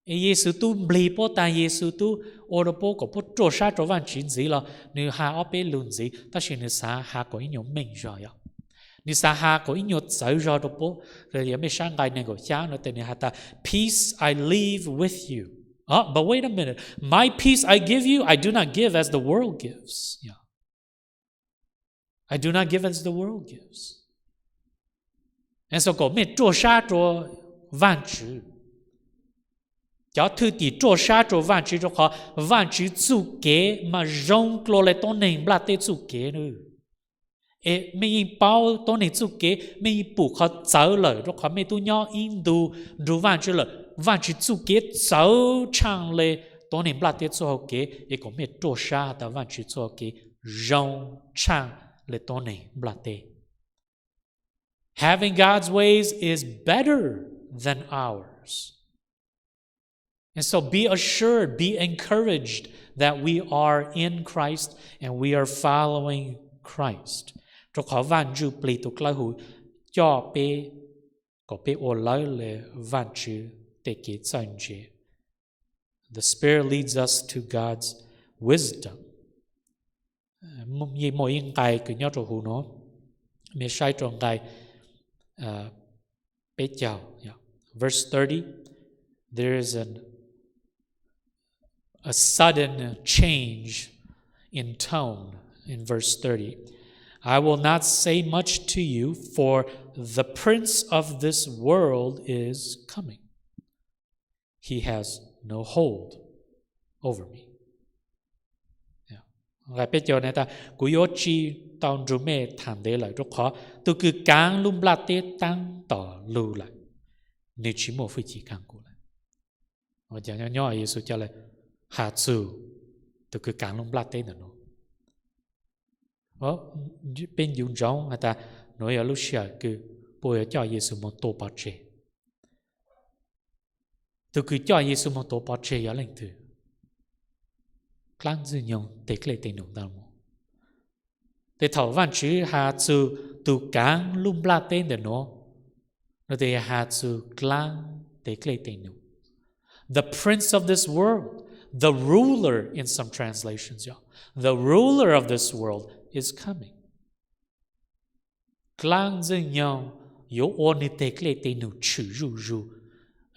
Es Yexus tub nplig puab taag, Yexus tub ua rua puab kom puab ruaj sab rua Vaajtswv ntxiv los nwg has ob peb lug ntxiv, tab sis nwg xav has kom ib nyuas meej zog yom. Nwg xav has kom ib nyuas txawv zog rua puab. Yog mej saib nqai neeg nkaum xyaa no tes nwg has tas, Peace I leave with you. But wait a minute, my peace I give you, I do not give as the world gives. I do not give as the world gives. Xoo kom mej ruaj sab rua Vaajtswv. Cov thwj tim ruaj sab rua Vaajtswv rua qhov Vaajtswv txuj kev mas zoo dlua le tuab neeg nplaj teb txuj kev. Es mej yeej paub tuab neeg txuj kev, mej yeej pum qhov txawv lawm rua qhov mej tub nyob ib ntu nrug Vaajtswv lawm. Vaajtswv txuj kev txawv tshaaj le tuab neeg nplaj teb txuj hau kev, es kom mej ruaj sab tas Vaajtswv txuj hau kev zoo tshaaj le tuab neeg nplaj teb. Having God's ways is better than ours. And so be assured, be encouraged that we are in Christ and we are following Christ. Rua qhov Vaaj Ntsuj Plig tug dlawb huv coj peb kom peb ua lawv le Vaajtswv tej kev txawj ntse. The Spirit leads us to God's wisdom. Yeej muaj ib nqai kws nyob rau huv nuav, mej saib rau nqai peb caug, verse thirty, there is an a sudden change in tone in verse thirty. I will not say much to you, for the prince of this world is coming. He has no hold over me. Nqai peb caug na tas, kuv yuav tsi tau nrug mej tham ntev lawm, rau qhov tus kws kaav lub nplaj teb taab tom lug lawm, nwg tsi muaj fwj chim kaag kuv lawm. Nyob Yexus ca le has txug tus kws kaav lub nplaj teb ntawm nuav. Peb ncu ntsoov has tas nuav yog lub sij hawm kws puab yuav coj Yexus moog tua pov tseg. Tus kws coj Yexus moog tua pov tseg yog leej twg? Dlaab Ntxwg Nyoog teg dlej teg num ntag. Tes thaum Vaajtswv has txug tus kaav lub nplaj teb ntawm nuav, nuav tes has txug dlaab teg dlej teg num. The prince of this world, the ruler in some translations, the ruler of this world is coming. Dlaab Ntxwg Nyoog yuav ua nwg teg dlej teg num tshwm zuj zug,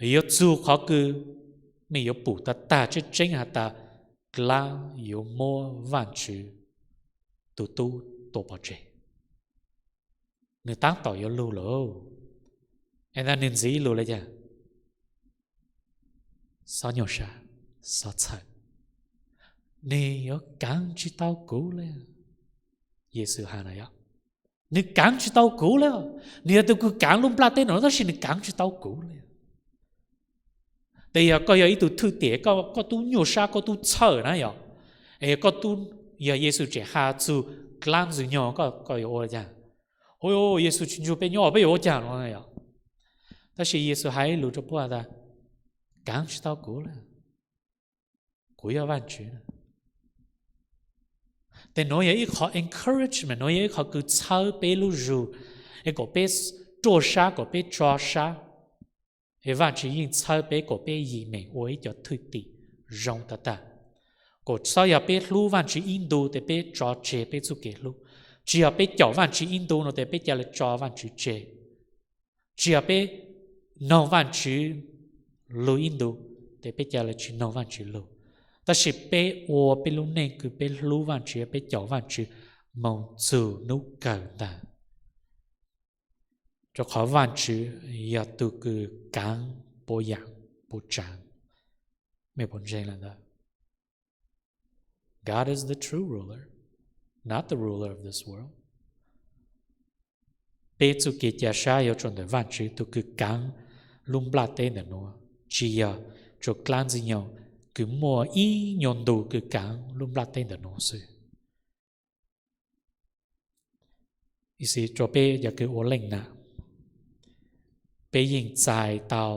yuav txug qhov kws mej yuav pum tag tag tseeb tseeb has tas dlaab yuav muab Vaajtswv tug tub tua pov tseg. Nwg taab tom yuav lug lawm, es nwg ntxiv lug le caag? Xob nyuaj sab, xob txhawj. Nwg yuav kaav tsi tau kuv le. Yexus has na, nwg kaav tsi tau kuv le. Nwg yog tug kws kaav lub nplaj teb no tab sis nwg kaav tsi tau kuv le. Tes yog koj yog ib tug thwj tim, koj tub nyuaj sab, koj tub txhawj na yog, es koj tub, yog Yexus tseem has txug dlaab Ntxwg Nyoog, koj yuav ua caag? Yexus tsi ntsug peb nyob, peb yuav ua caag no yog? Tab sis Yexus has ib lug rau puab tas, kaav tsi tau kuv le, kuv yog Vaajtswv. Tes nuav yog ib qho encouragement, nuav yog ib qho kws txhawb peb lub zug, es kom peb ruaj sab, kom peb tso sab. Es Vaajtswv yeej txhawb peb kom peb yim meem ua ib co thwj tim zoo tag tag. Kom txhob yog peb hlub Vaajtswv ib ntu tes peb tso tseg peb txuj kev hlub. Tsi yog peb caum Vaajtswv ib ntu no tes peb ca le tso Vaajtswv tseg. Tsi yog peb noog Vaajtswv lug ib ntu tes peb ca le tsi noog Vaajtswv lug. Tab sis peb ua peb lub neej kws peb hlub Vaajtswv, peb caum Vaajtswv moog txug nub kawg ntag. Rua qhov Vaajtswv yog tug kws kaav puas yaam puas tsaav. Mej puas ntseeg le ntawd? God is the true ruler, not the ruler of this world. Peb txuj kev ca sab yuav tsua ntawm Vaajtswv tug kws kaav lub nplaj teb ntawm nuav, tsi yog tsua dlaab Ntxwg Nyoog kws muaj ib nyuas ntu kws kaav lub nplaj teb ntawm nuav xwb. Ib sim rua peb cov kws ua leej nam, peb yeej txais tau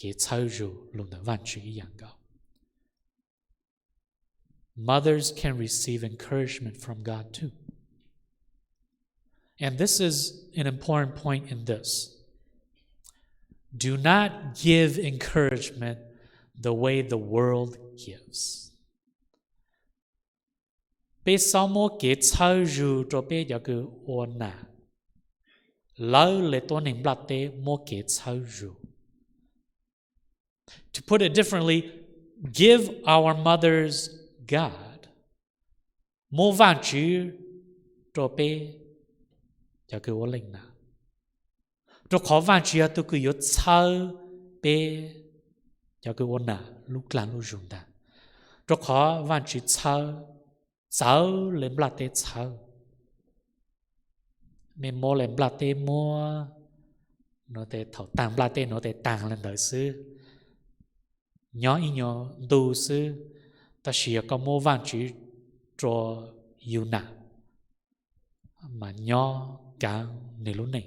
kev txhawb zug lug ntawm Vaajtswv ib yaam nkaus. Mothers can receive encouragement from God too. And this is an important point in this. Do not give encouragement the way the world gives. Peb xob muab kev txhawb zug rua peb cov kws ua nam, lawv le tuab neeg nplaj teb muab kev txhawb zug. To put it differently, give our mothers God. Muab Vaajtswv rua peb cov kws ua leej nam, rua qhov Vaajtswv yog tug kws yuav txhawb peb cov kws ua nam lub dlaag lub zug ntag. Rua qhov Vaajtswv txhawb, txawv le nplaj teb txhawb. Mej muab le nplaj teb muab, nuav tes thaum taag nplaj teb nuav tes taag le ntawd xwb, nyob ib nyuas ntu xwb. Tab sis yog koj muab Vaajtswv rua yug nam, mas nyob kaav nwg lub neej,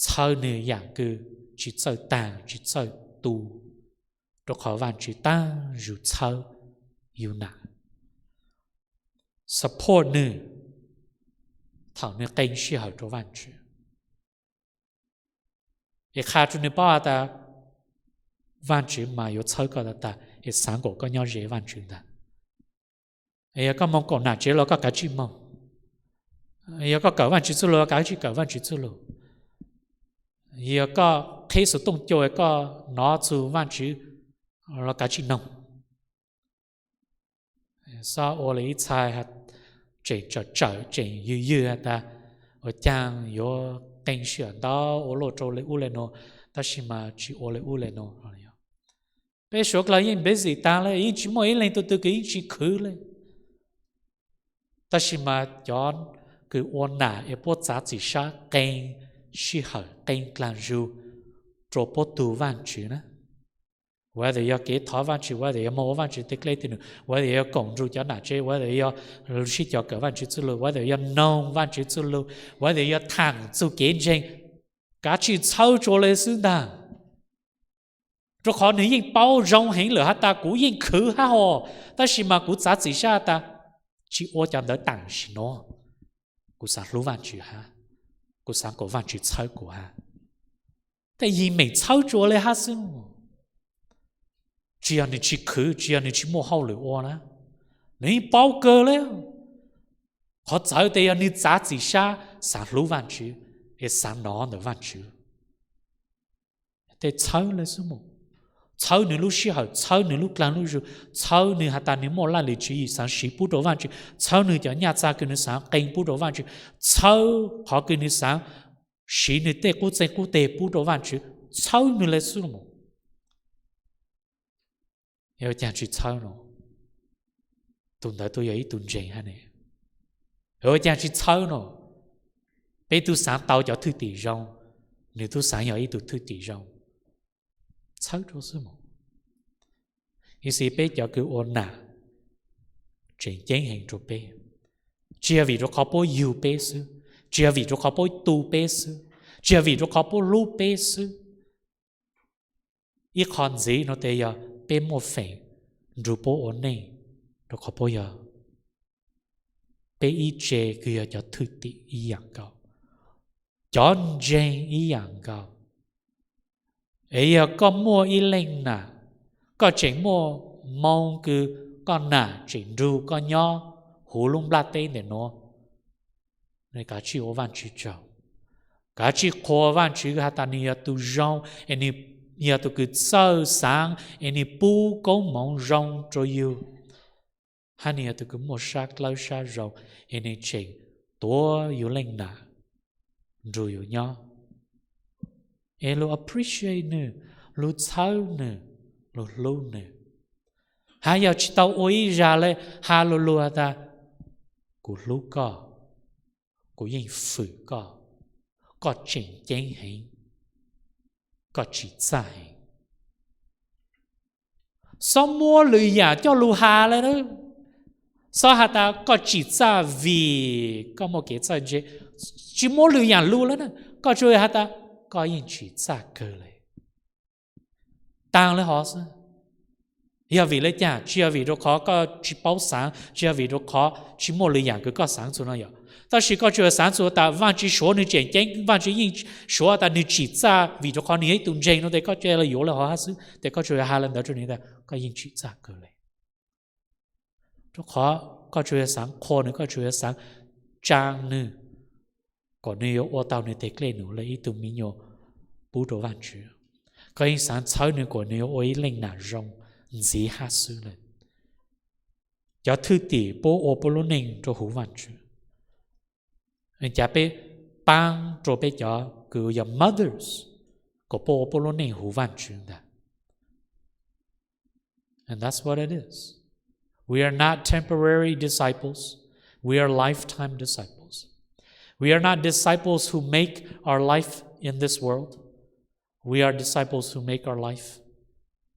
txhawb nwg yaam kws tsi txawj taag tsi txawj tu, rua qhov Vaajtswv taag zug txhawb yug nam, support nwg thaum nwg qee sij hawm rua Vaajtswv. Es qha rua nwg paub has tas, Vajtswv mas yuav txhawb koj tag tag es xav kom koj nyob ze Vajtswv ntag. Yog koj moog koom nam tsev los koj kav tsij moog. Yog koj kawm Vajtswv txuj lug los kav tsij kawm Vajtswv txuj lug. Yog koj qhib xov tooj cua koj nov txug Vajtswv los kav tsij noog. Xob ua le ib txhais tseem tsawm tsawm tseem ywg ywg has tas ua caag yuav qee sij hawm ntau ua luaj rau le ub le nuav, tab sis mas tsis ua le ub le nuav. Peb suav dlawg yeej busy taag le, yeej tsis muaj ib leeg tug twg kws yeej tsis khwv le. Tab sis mas cov kws ua nam es puab txav txim sab qee sij hawm qee dlaag zug rua puab tug Vajtswv na, whether yog kev thov Vajtswv, whether yog moog ua Vajtswv tej dlej tej num, whether yog koom nrug cov nam tsev, whether yog sib cog kawm Vajtswv txuj lug, whether yog noog Vajtswv txuj lug, whether yog thaam txug kev ntseeg, kav tsij txhawb tsua le xwb ntag. Rua qhov nwg yeej paub zoo heev lawm has tas kuv yeej khwv hab hos, tab sis mas kuv txav txim sab tas tsis ua cov ntawd tam sim nuav. Kuv xaav hlub Vajtswv hab, kuv xaav kom Vajtswv txhawb kuv hab. Tej yim meem txhawb tsua le hab xwb. Tsis yog nwg tsis khwv, tsis yog nwg tsis muaj hauj lwm ua na, nwg yeej paub kawg le. Qhov txawv tes yog nwg txav txim sab xaav hlub Vajtswv es xaav nov ntawm Vajtswv. Tej txhawb le xwb mus, txhawb nwg lub sij hawm, txhawb nwg lub dlaag lub zug, txhawb nwg has tas nwg muaj laj lim tswv yim xaav siv pub rua Vajtswv, txhawb nwg cov nyaj txag kws nwg xaav qee pub rua Vajtswv, txhawb qhov kws nwg xaav siv nwg tej qub txeeg qub teg pub rua Vajtswv, txhawb nwg le xwb mus. Ua caag tsis txhawb no? Tug ntawd tub yog ib tug ntseeg hab ne. Ua caag tsis txhawb no? Peb tub xaav tau cov thwj tim zoo, nwg tub xaav yog ib tug thwj tim zoo. Txhawb rua xwb mus. Ib xis peb cov kws ua nam tseem ceeb heev rua peb, tsis yog vim rua qhov puab yug peb xwb, tsis yog vim rua qhov puab tu peb xwb, tsis yog vim rua qhov puab hlub peb xwb. Ib qho ntxiv no tes yog peb muaj feem nrug puab ua neej, rua qhov puab yog peb ib tse kws yog cov thwj tim ib yaam nkaus, cov ntseeg ib yaam nkaus. Es yog koj muaj ib leej nam, koj tseem muaj moo kws koj nam tseem nrug koj nyob huv lub nplaj teb ntawm nuav, kav tsij ua Vajtswv tsaug. Kav tsij qhuas Vajtswv has tas nwg yog tug zoo, es nwg yog tug kws txawj xaav, es nwg pub koob moov zoo rua yug, hab nwg yog tug kws muaj sab dlawb sab zoo, es nwg tseem tuav yug leej nam nrug yug nyob. Es lug appreciate nwg, lug txhawb nwg, lug hlub nwg. Hab yog tsis tau ua ib zag le, has lug lug has tas kuv hlub koj, kuv yeej fwm koj, koj tseem ceeb heev, koj tsim txaj heev. Xob muab lwm yaam coj lug has le. Xob has tas koj tsim txaj vim koj muaj kev txawj ntse. Tsis muab lwm yaam lug le na, koj tsuas has tas koj yeej tsim txaj kawg le. Taag le hov xwb. Yog vim le caag? Tsis yog vim rua qhov koj tsis paub xaav, tsis yog vim rua qhov tsis muaj lwm yaam kws koj xaav txug no yom. Tab sis koj tsuas xaav txug tas Vaajtswv suav nwg tseem ceeb, Vaajtswv yeej suav tas nwg tsim txaj vim rua qhov nwg yog ib tug ntseeg no tes koj ca le yuav le hov hab xwb, tes koj tsuas has le ntawd rua nwg tas koj yeej tsim txaj kawg le. Rua qhov koj tsuas yog xaav qhuas nwg, koj tsuas yog xaav tsaa nwg, kom nwg yuav ua tau nwg teg dlej num le ib tug me nyuam pub rua Vaajtswv. Koj yeej xaav txhawb nwg kom nwg yuav ua ib leej nam zoo ntxiv hab xwb le. Cov thwj tim puab ua puab lub neej rua huv Vaajtswv. Cas peb paab rua peb cov kws yog mothers kom puab ua puab lub neej huv Vaajtswv ntag. And that's what it is. We are not temporary disciples. We are lifetime disciples. We are not disciples who make our life in this world. We are disciples who make our life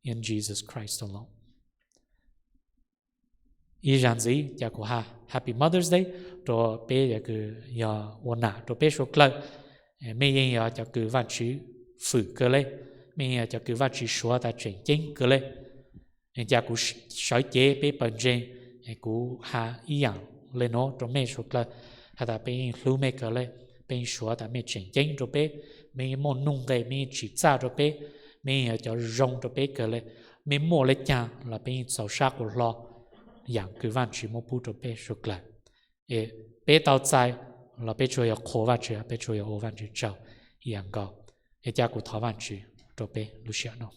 in Jesus Christ alone. Ib zag ntxiv, ca kuv has Happy Mother's Day rua peb yog ua nam rua peb suav dlawg. Mej yeej yog cov kws Vaajtswv fwm kawg le, mej yeej yog cov kws Vaajtswv suav tas tseem ceeb kawg le. Ca kuv sawv cev peb pawg ntseeg, kuv has ib yaam le nuav rua mej suav dlawg, has tas peb yeej hlub mej kawg le, peb yeej suav tas mej tseem ceeb rua peb, mej yeej muaj nuj nqes, mej yeej tsim txaj rua peb, Mej yeej yog cov zoo rau peb kawg le. Mej muaj le caag los peb yeej txaus sab quas hlo yaam kws Vaajtswv muab pub rau peb suav dlawg. Es peb tau txais los peb tsuas yog qhuas Vaajtswv, peb tsuas yog ua Vaajtswv tsaug ib yaam nkaus. Es ca kuv thov Vaajtswv rau peb lub sij hawm no.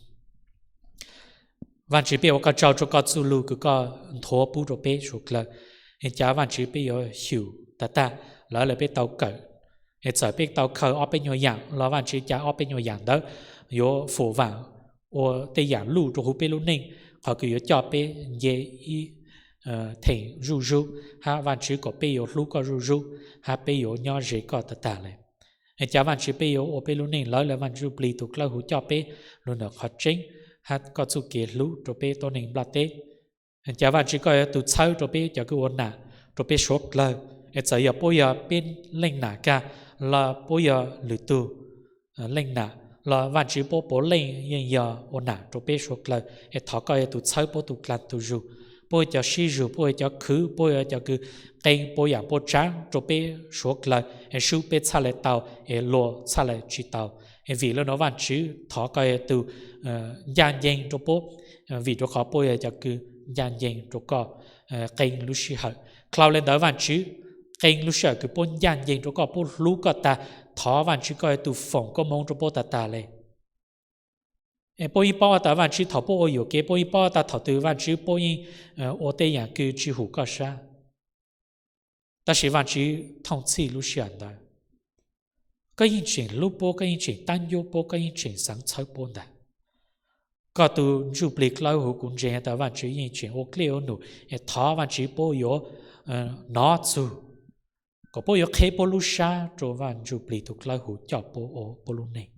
Vaajtswv, peb ua koj tsaug rua koj txuj lug kws koj nthuav pub rau peb suav dlawg. Es ca Vaajtswv peb yuav xyum tag tag lawv le peb tau kawm. Es txawm peb tau khaws ob peb nyuag yaam los Vaajtswv ca ob peb nyuag yaam ntawd yuav fum vaam ua tej yaam luj rua huv peb lub neej, qhov kws yuav coj peb nce ib theem zuj zug, hab Vaajtswv kom peb yuav hlub koj zuj zug, hab peb yuav nyob ze koj tag tag le. Es ca Vaajtswv peb yuav ua peb lub neej lawv le Vaaj Ntsuj Plig tug dlawb huv coj peb lug ntawm qhov tseeb, hab koj txuj kev hlub rua peb tuab neeg nplaj teb. Ca Vaajtswv koj yog tug txhawb rua peb cov kws ua nam rua peb suav dlawg. Es txawm yog puab yog peb leej nam kag, los puab yog lwm tug leej nam, los Vaajtswv puab puav leej yeej yog ua nam rua peb suav dlawg. Es thov koj yog tug txhawb puab tug dlaag tug zug, puab yog cov sib zug, puab yog cov khwv, puab yog cov kws qee puab yaam puab tsaav rua peb suav dlawg, es sub peb txhaj le tau, es luag txhaj le tsi tau. Es vim le nuav Vaajtswv thov koj yog tug ncaaj nceeg rua puab, vim rua qhov puab yog cov kws ncaaj nceeg rua koj qee lub sij hawm. Dlhau le ntawd Vaajtswv, qee lub sij hawm kws puab ncaaj nceeg rua koj, puab hlub koj tag, thov Vaajtswv koj yog tug foom koob moov rua puab tag tag le. Es puab yeej paub tas Vaajtswv thaum puab ua yuam kev, puab yeej paub tas thaum twg Vaajtswv puab yeej ua tej yaam kws tsi hum koj sab. Tab sis Vaajtswv thooj txhij lub sij hawm ntawd, koj yeej tseem hlub puab, koj yeej tseem taab ncub puab, koj yeej tseem xaav txhawb puab ntag. Koj tug Ntsuj Plig dlawb huv, kuv ntseeg tas Vaajtswv yeej tseem ua dlej ua num, es thov Vaajtswv puab yuav nov txug, kom puab yuav qheb puab lub sab rua Vaaj Ntsuj Plig tug dlawb huv coj puab ua puab lub neej.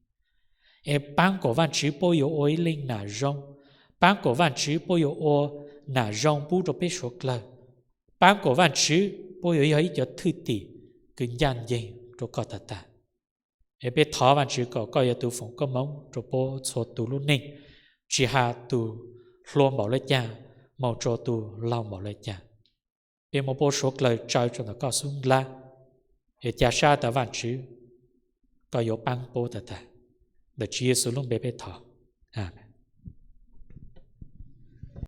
Es paab kom Vaajtswv puab yuav ua ib leej nam zoo, paab kom Vaajtswv puab yuav ua nam zoo pub rua peb suav dlawg, paab kom Vaajtswv puab yuav yog ib cov thwj tim kws ncaaj nceeg rua koj tag tag. Es peb thov Vaajtswv kom koj yog tug foom koob moov rua puab txhua tug lub neej, tsi has tug hluas npaum le caag moog rua tug laug npaum le caag. Peb muab puab suav dlawg tsaw rua ntawm koj xub ntiag, es ca sab tas Vaajtswv koj yuav paab puab tag tag. Ntawm Tswv Yexus lub npe peb thov, amees.